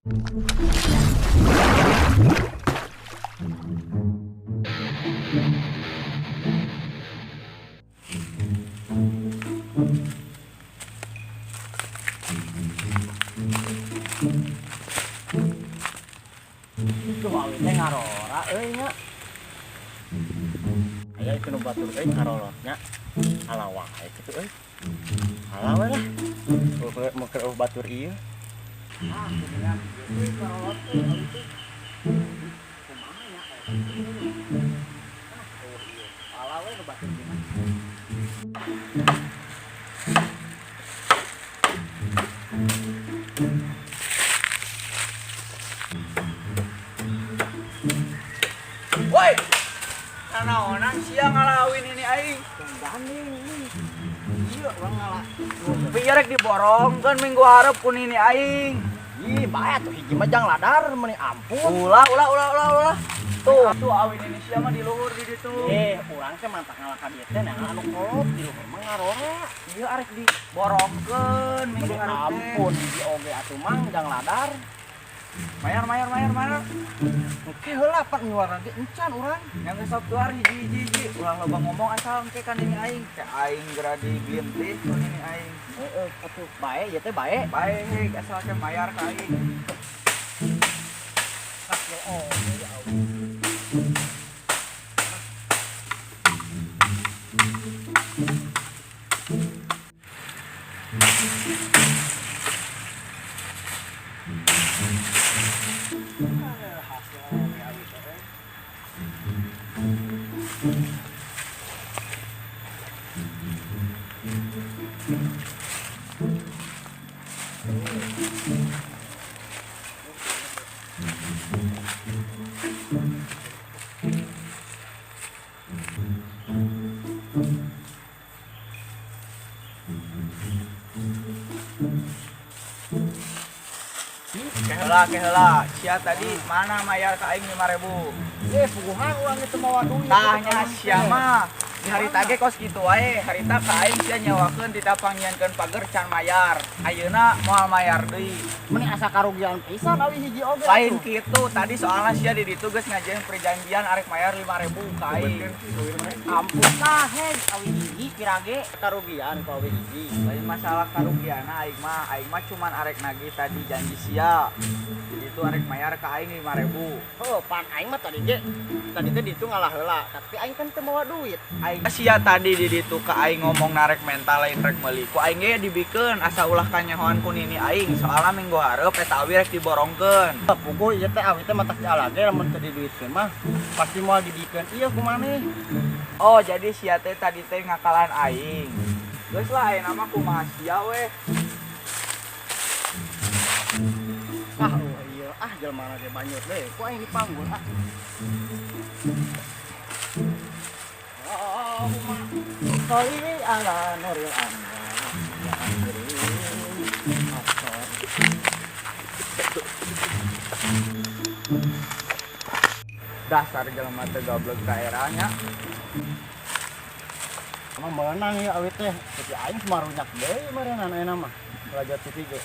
Duh, awi teh ngarora euy nya. Aya itu nu batur euy ngarolot nya. Ala wae kitu euy. Ala we lah. Mau keur batur ieu. Ah, geuningan euy ngarolot euy awi teh. Kumaha nya aya kitu. Ah, eueuh ieu. Ala we nu batur ieu mah. Woi. Nanaonan sia ngalawin ini aing. Gandeng euy. Ieu urang ngala. Tapi rek diborongkeun minggu hareup ku nini aing. Ih, bae atuh hiji mah jang ladar meuni ampun. Ulah, ulah, ulah, ulah, ulah. Tuh, tuh awi nini sia mah di luhur di ditu. Eh, urang teh mantah ngalah ka dieu teh neangan anu kolot di luhur mah ngarora. Ieu arek diborongkeun minggu Meni hareup teh. ampun hiji oge atuh mang jang ladar. Bayar, bayar, bayar, bayar. Oke heula pan nyuara ge encan urang. Yang geus keluar hiji hiji hiji. Ulah loba ngomong asal engke ka nini aing. Ke aing geura digelintis ku nini aing. Heeh, atuh bae ieu teh bae. Bae asal ke bayar ka aing. Hasil oge ya Allah. Hasil oge awi teh euy. Keheula, keheula. Sia tadi mana mayar ka aing 5000? Eh, puguhan urang itu mawa duit. Tah nya sia mah di harita ge kos kitu wae. Harita ka aing sia nyawakeun ditapangnyieunkeun pager can mayar. Ayeuna moal mayar deui. Meni asa karugian pisan awi hiji oge. Lain kitu, tadi soalnya sia di ditu geus ngajain perjanjian arek mayar 5000 ka aing. Ampun tah heg awi hiji pirage karugian ku awi hiji. Lain masalah karugiana aing mah cuman arek nagih tadi janji sia. Jadi itu arek mayar ka aing 5000. Oh, pan aing mah tadi ge tadi teh ditu ngalah heula, tapi aing kan teu mawa duit. Aing sia tadi di ditu ka aing ngomong narek mental lain rek meuli. Ku aing ge dibikeun asa ulah kanyahoan ku nini aing soalna minggu hareup eta awi rek diborongkeun. Puguh ieu teh awi teh matak diala ge lamun teu diduitkeun mah pasti moal dibikeun ieu ku maneh. Oh, jadi sia teh tadi teh ngakalan aing. Geus lah ayeuna mah kumaha sia weh. Ah, oh iya, ah jelema ge banyut deui. Ku aing dipanggul ah. Allahumma sholli ala nuril anwar ya akhirin absor. Dasar jelema teh goblok daerahnya. Emang meunang ya awi teh. Tapi aing semarunya deui meureunana ayeuna mah. Belajar TV ge.